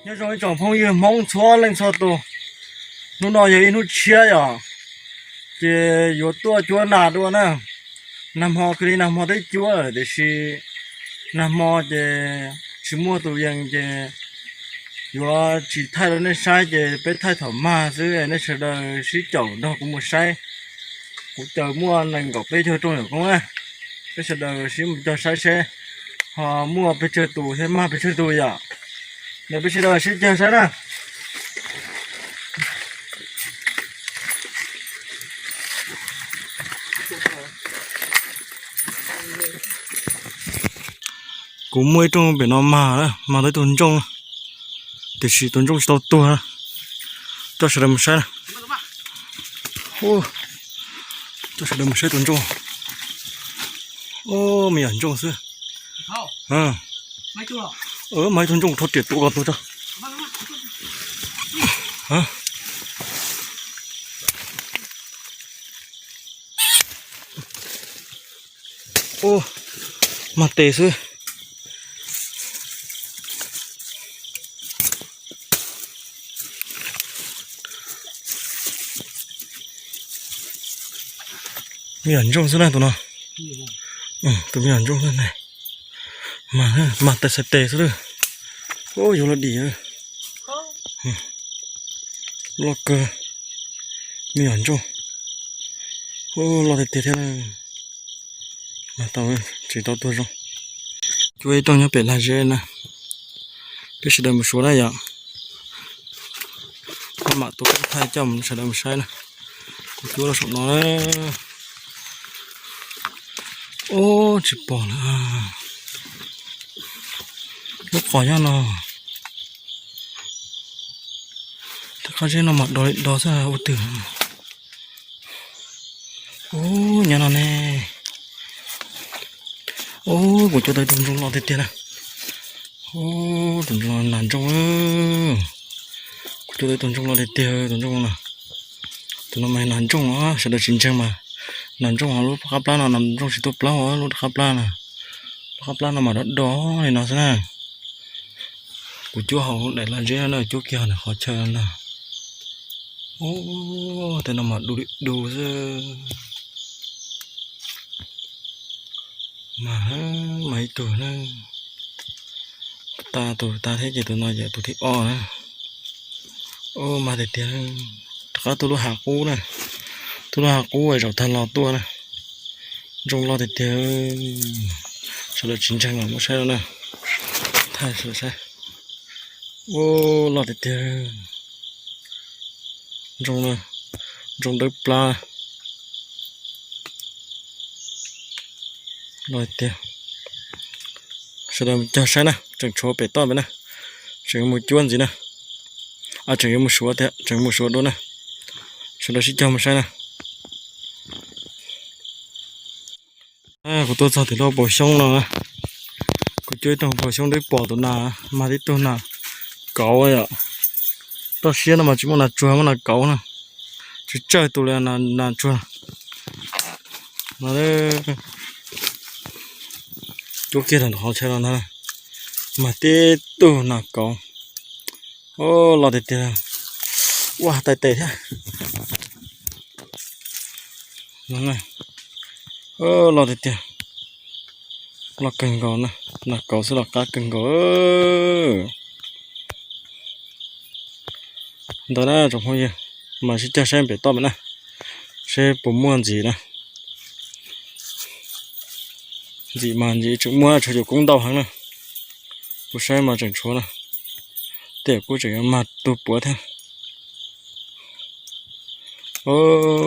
Nyob zoo ib tsoom phooj ywg Hmoob txhua leej txhua tus, hnub no yog ib hnub tshiab yom, ces yuav tuaj cuab nas dua na. Nag hmo kwv li nag hmo twb cuab lawm tiam sis nag hmo ces tsis muaj tus yees ces yuav tsis thaij rau nej saib ces peb thaij thaum mag xwb, nej sawv daws sib caum nrog kuv mus saib. Kuv caw muaj nees nkaum peb caug rooj yom koob na, peb sawv daws sib mus cog saib seb ho muaj pes tsawg tus thiab mag pes tsawg tus yom. Nws peb sawv daws sib cog saib na. Kuv muaj ib rooj pem no mag, mag tau ib tug ntsooj, tiam sis tus ntsooj tsis tau tuag. Coj sawv daws mus saib na. Coj sawv daws mus saib tus ntsooj. Me nyuam ntsooj xwb. Mag ib tug ntsooj rho riam tua ko tuag tso. Mag tes xwb. Me nyuam ntsooj xwb na tus no. Tus me nyuam ntsooj xwb ne. Mag, mag tes xaiv tes xwb lawm. Yuav luaj dim. Loj kawg. Me nyuam ntsooj. Loj tiag tiag thiab. Mag tau, tsis tau tuag zoo. Cuab ib rooj nyob pem lag zeb na. Peb sawv daws mus suav na yom. Maj mam tua thaij coj sawv daws mus saib na. Kuv cuab rau saum no. Ub, tsis pom lawm. Lub qhov nyob no. Tej qab zeb no mas do li do xwb ua twg. Ub, nyob no ne. Ub, kuv cuab tau tus ntsooj loj tiag tiag na. Ub, tus ntsooj nas ntsooj. Kuv cuab tau tus ntsooj loj tiag tiag tus ntsooj no. Tus no mas nas ntsooj os, sawv daws tsis ntseeg mas nas ntsooj os, lub qab plab no nas ntsooj tsis tuaj plaub os, lub qab plab no. Lub qab plab no mas do do li no xwb na. Kuv cuab hauv daim lag zeb no na, cuab kiag hauv qhov chaw no na. Ub, tej no mas du li du xwb. Mas, mas ib tug na. Tas tus tas thiab ces tus no yog tus thib ob na. Ub, mas tiag tiag. Rov qab tuaj lub hav qub na. Tuaj lub hav qub zaum tag los tuaj na. Ntsooj loj tiag tiag. Sawv daws tsis ntseeg los muab saib no na. Thaij sawv daws saib. Ub, loj tiag tiag. Ntsooj, ntsooj dawb plab. Loj tiag. Sawv daws cog saib na, tseem tshuav pem toj pem na. Tseem yuav mus cuab ntxiv na. Tseem yuav mus suav tiag, tseem mus suav dua na. Sawv daws sib cog mus saib na. Kuv tuaj txog tim lub paus xyoob no na. Kuv cuab ib rooj paus xyoob twb pom tus nas, mag tib tug nas kauv yom. Toj siab no mas tsis muaj nas tsuag, muaj nas kauv na. Tsis tsawg tus li nas tsuag. No, cuab kiag rau qhov chaw no ntag. Mag tib tug nas kauv. Ub, loj tiag tiag. Ua tais tes thiab. Loj tiag tiag. Loj kawg nkaus na. Nas kauv xwb los qab kawg nkaus. Ntawd na tsoom phooj ywg, mas sib cog saib pem toj pem na, seb puas muaj ntxiv na. Ntxiv mas ntxiv tseem muaj, tshuav cov koob ntau heev na. Kuv saib mas tseem tshuav na. Tej kuj tseem yuav mag tug puav thiab.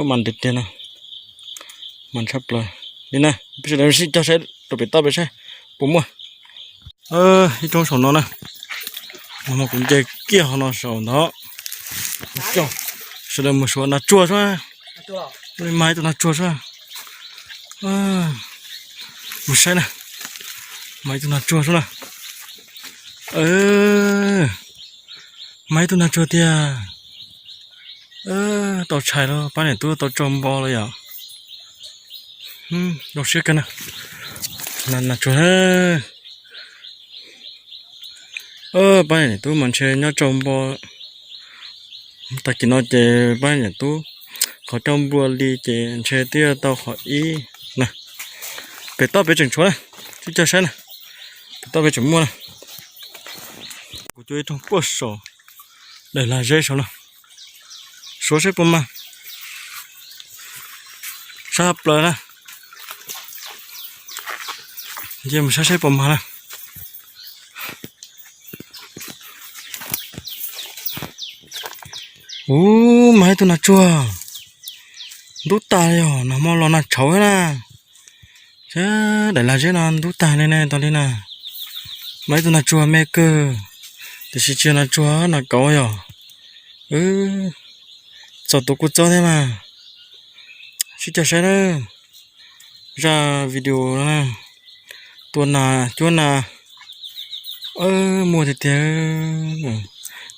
Mas tiag tiag no. Mas tshaj plaws li na. Peb sawv daws sib cog saib rau pem toj pem saib puas muaj. Ib roob saum no na. Nag hmo kuv nce kiag qhov no saum ntawd. Coj sawv daws mus suav nas tsuag sua. Mag ib tug nas tsuag sua. Mus saib na. Mag ib tug nas tsuag sua na. Mag ib tug nas tsuag tiag. Tau tshais lawm, pab niam tub tau tso npo lawm yom. Zoo siab kawg na. Nas tsuag. Pab niam tub mas ntshe nyob tsau npo. Tag kis no ces pab niam tub qhov coj nplua li ces ntshe twb yuav tau qhov ib na. Pem toj pem tseem tshuav na, sib cog saib na. Pem toj pem tseem muaj na. Kuv cua ib rooj puag saum daim lag zeb saud na. Suav saib puas mag. Sab plaws na. Cia mus saib saib puas mag na. Ub, mag ib tug nas tsuag. Ntub tag li os, nag hmo los nag tshauv thiab na. Sab daim lag zeb no ntub tag li ne, tau li na. Mag ib tug nas tsuag me kawg, tiam sis tsis yog nas tsuag, nas kauv yog. Txaus tuav kua txob thiab mas. Sib cog saib na. Zaj video no, tua nas cuab nas. Muaj tiag tiag.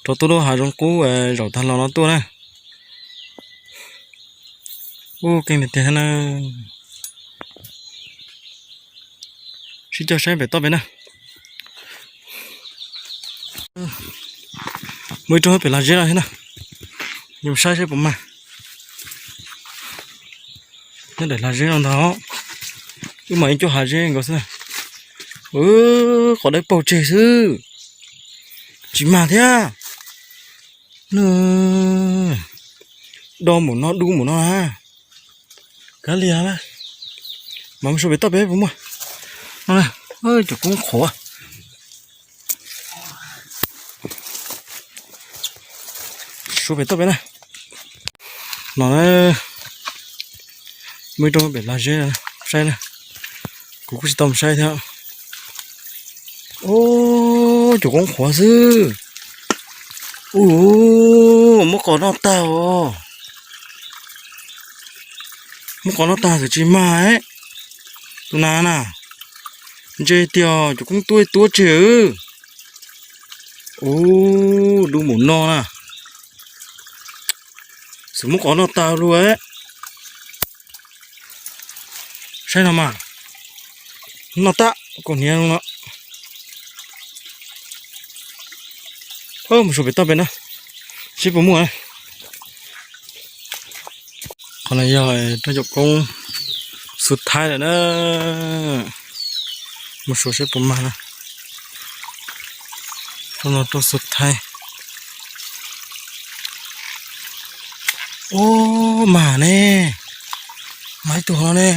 Rov tuaj lub hav zoov qub zaum tag los no tuaj na. Ub, keej tiag tiag na. Sib cog saib pem toj pem na. Muaj ib rooj pem lag zeb no thiab na. Yus saib saib puas mag. Nyob daim lag zeb no ntag. Wb mam ib cuab hav zeb nkaus xwb na. Qhov dawb paug tseg xwb. Tsis mag thiab. Do mus no, dub mus no na. Kav liam, mas mus suav pem toj pem puas muaj. Cov koob qhuav. Suav pem toj pem na. No, muaj ib rooj pem lag zeb saib na. Kuv kuj tsis tau mus saib thiab. Ub, cov koob qhuav xwb. Ub, muab qos noj tag os. Muab qos noj tag xwb tsis mag. Tus nas na, ntse tiag, cov koob tuab tuab tseg. Ub, dub mus no na. Xwm muab qos noj tag lug. Saib no mas, noj tag kaus hniav no. Mus suav pem toj pem na, seb puas muaj. Qhov no yog rau cov koob xu thaib lawm na. Mus suav seb puas mag na. Rau no rau xu thaib. Ub, mag ne, mag ib tug hov no ne.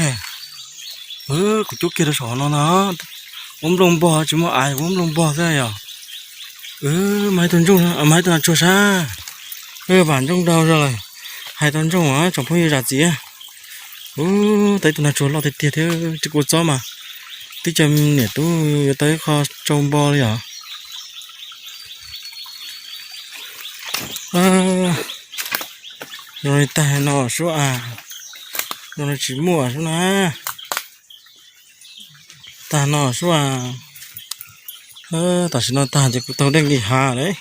Kuv cuab kiag rau saum hov no na. Ua nplooj npog tsis muaj aiv, ua nplooj npog xwb yog. Mag ib tug ntsooj, mag ib tug nas tsuag sab. Vam ntsooj dau zog lawm, hais tau ntsooj tsoom phooj ywg zam txim. Ub, tau ib tug nas tsuag loj tiag tiag thiab tsis kua txob mas twb cov niam tub yuav tau ib qho tsau npo li os. Zoo li tag no sub a, zoo li tsis muaj sub na. Tag no sub a. Tam sim no tag ces kuv tau dej nkim hav lawm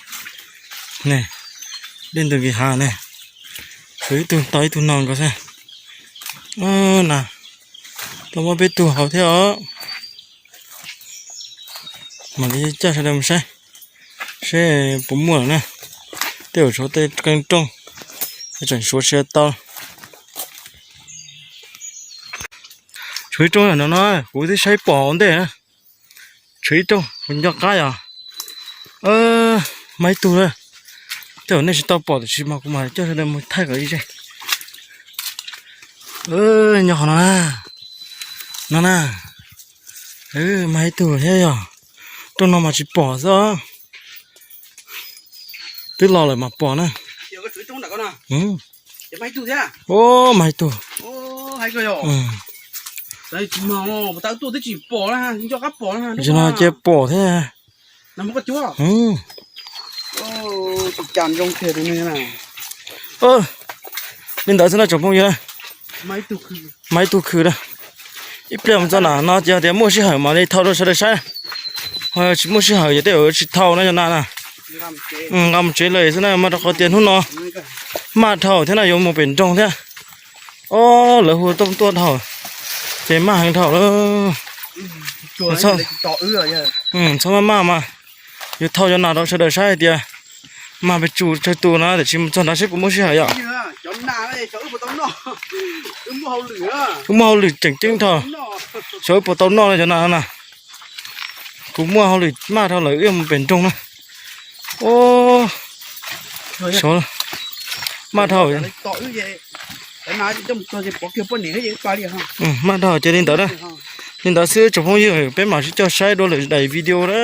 ne. Dej ntws nkim hav ne. Tshuav ib tug tau ib tug no nkaus xwb na. Tau muab peb tug hauv thiab os. Mam li coj sawv daws mus saib seb puas muaj lawm na. Tej zaum tshuav tej qee rooj, tseem suav tsis tau. Tshuav ib rooj no no, kuv twb saib pom ua ntej na. Tshuav ib rooj kuv nco qab yog mag ib tug na. Tej zaum nej tsis tau pom tiam sis mas kuv mam coj sawv daws mus thaij kom ib zej. Nyob qhov no na, no na, mag ib tug thiab yog. Rooj no mas tsis pom xwb. Twb los lawm mas pom na. Ub, mag ib tug. Tsis no cia pom thiab. Li ntawd xwb no tsoom phooj ywg na. Mag ib tug khw na. Ib pliag mus txog na no ces tias muaj sij hawm mam li thau rau sawv daws saib. Tsis muaj sij hawm ces tej zaum tsis thau no yog na na. Nqa mus tsev lawm xwb na, mas rau qhov tias hnub no maj dhau thiab na, yuav mus pem nroog thiab. Ob, lawv hu tuaj tuaj dhau, ces maj heev dhau lawm. Txhob maj maj mas, Yuav thauj cov nas rau sawv daws saib hais tias mag pes tsawg tus na, tiam sis mus txog nrad seb puas muaj sij hawm yom. Wb muaj hauj lwm tseem ceeb dhau, xyov wb puas tau noj cov nas na. Kuv muaj hauj lwm maj dhau lawm, wb mus pem nroog na. Ov, maj dhau, maj dhau ces li ntawd na. Li ntawd xwb tsoom phooj ywg, peb mam sib coj saib dua lwm daim video na.